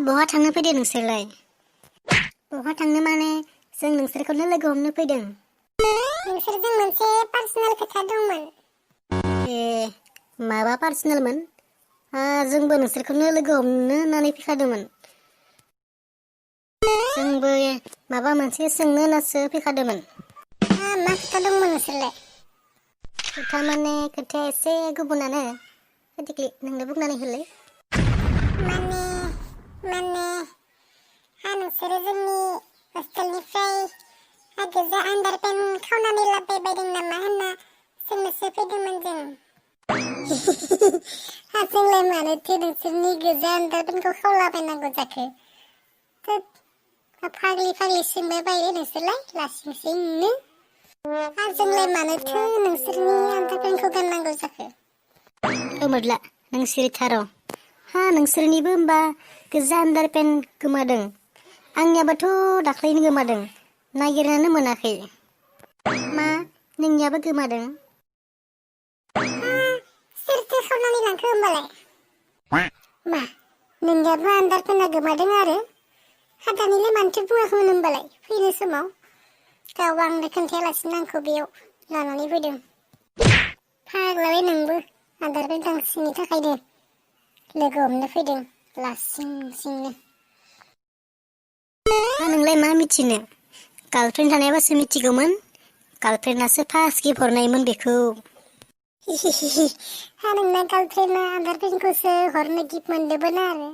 बहा थांनो फैदों नोंसोरलाय? बहा थांनो माने जों नोंसोरखौनो लोगो हमनो फैदों। नोंसोरजों मोनसे पार्सनेल खोथा दंमोन। ए माबा पार्सनेलमोन? जोंबो नोंसोरखौनो लोगो हमनो होननानै फैखादोंमोन। जोंबो माबा मोनसे सोंनो होननासो फैखादोंमोन। मा खोथा दंमोन नोंसोरलाय? खोथा माने खोथाया एसे गुबुनानो। फटिकलि नोंनो बुंनानै होलाय। माने नोंसोरो जोंनि हस्टेलनिफ्राय गोजा आन्डारपेन्ट खावनानै लाबोबायदों नामा होनना सोंनोसो फैदोंमोन जों। जोंलाय मानोथो नोंसोरनि गोजा आन्डारपेन्टखौ खावलाबायनांगौ जाखो? फाग्लि सोंबाय बायो नोंसोरलाय लासिंसिंनो। जोंलाय मानोथो नोंसोरनि आन्डारपेन्टखौ गाननांगौ जाखो? मोदला नों सिरिथार'। नोंसोरनिबो होमबा गोजा आन्डारपेन्ट गोमादों। आंनियाबोथ' दाख्लैनो गोमादों। नागिरनानो मोनाखै। मा नोंनियाबो गोमादों? सोरथो खावनानै लांखो होमबालाय? मा नोंनियाबो आन्डारपेन्टआ गोमादों आरो? खादानिलाय मानोथो बुङाखैमोन होमबालाय फैनो समाव? गाव आंनो खोन्थायालासिनो आंखौ बेयाव लानानै फैदों। फाग्लालै नोंबो आन्डारपेन्ट गांसेनि थाखायनो लोगो हमनो फैदों लासिंसिंनो। नोंलाय मा मिथिनो? गार्लफ्रेन्ड थानायाबासो मिथिगौमोन। गार्लफ्रेन्डआसो फार्स्ट गिफ्ट हरनायमोन बेखौ। नोंना गार्लफ्रेन्डआ आन्डारपेन्टखौसो हरनो गिफ्ट मोनदोंमोन आरो?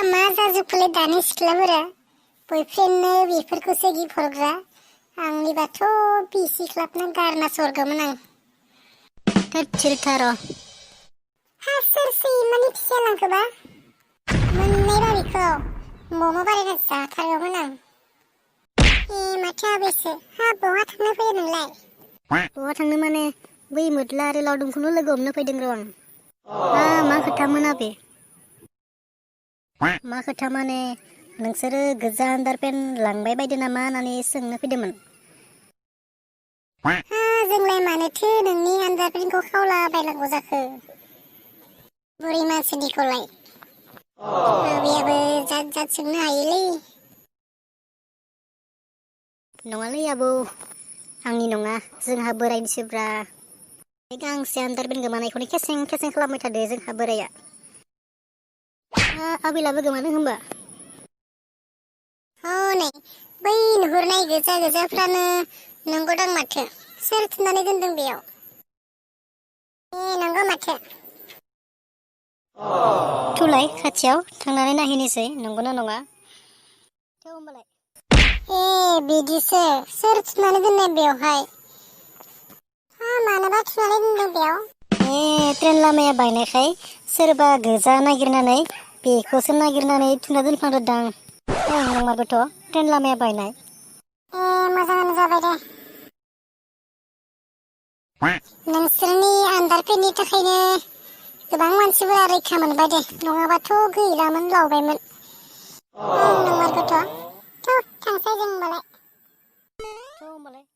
मा जाजोबखोलाय दानि सिख्लाफोरा? बयफ्रेन्डनो बेफोरखौसो गिफ्ट हरग्रा। आंनिबाथ' बिसि ख्लाबना गारनासो हरगौमोन आं। सिरिथार'। सोरसो इमान मिथिया लांखोबा? मोननाय बारिखौ मम' बानायना जाथारगौमोन आं। माथो आबैसो। बहा थांनो फैयो नोंलाय? बहा थांनो माने बै मोदला आरो लावदुमखौनो लोगो हमनो फैदों र' आं। मा खोथामोन आबे? मा खोथा माने नोंसोरो गोजा आन्डारपेन्ट लांबाय बायदो नामा होननानै सोंनो फैदोंमोन। जोंलाय मानोथो नोंनि आन्डारपेन्टखौ खावला बायनांगौ जाखो? बुरै मानसिनिखौलाय आबैयाबो जात सोंनो हायोलै। नङालै आबौ, आंनि नङा, जोंहा बोरायनिसोब्रा। बे गांसे आन्डारपेन्ट गोमानायखौनो खेसें खेसें खालामबाय थादो जोंहा बोराया। आबैलाबो गोमादों होनबा? नै बै नुहुरनाय गोजाफ्रानो नंगौदां माथो। सोर थुनानै दोनदों बेयाव? नंगौ माथो। थुलाय खाथियाव थांनानै नायहैनोसै नंगौना नङा। थौ होमबालाय। बिदिसो। सोर थुनानै दोननाय बेवहाय? मानोबा थुनानै दोनदों बेयाव? ट्रेन लामाया बायनायखाय सोरबा गोजा नागिरनानै बेखौसो नागिरनानै थुना दोनफ्लांदोंदां। नंमारगौथ' ट्रेन लामाया बायनाय। मोजाङानो जाबाय दे। नोंसोरनि आन्डारपेन्टनि थाखायनो गोबां मानसिफोरा रैखा मोनबाय दे। नङाबाथ' गैलामोन लावबायमोन। नंमारगौथ'। थांसै जों होमबालाय।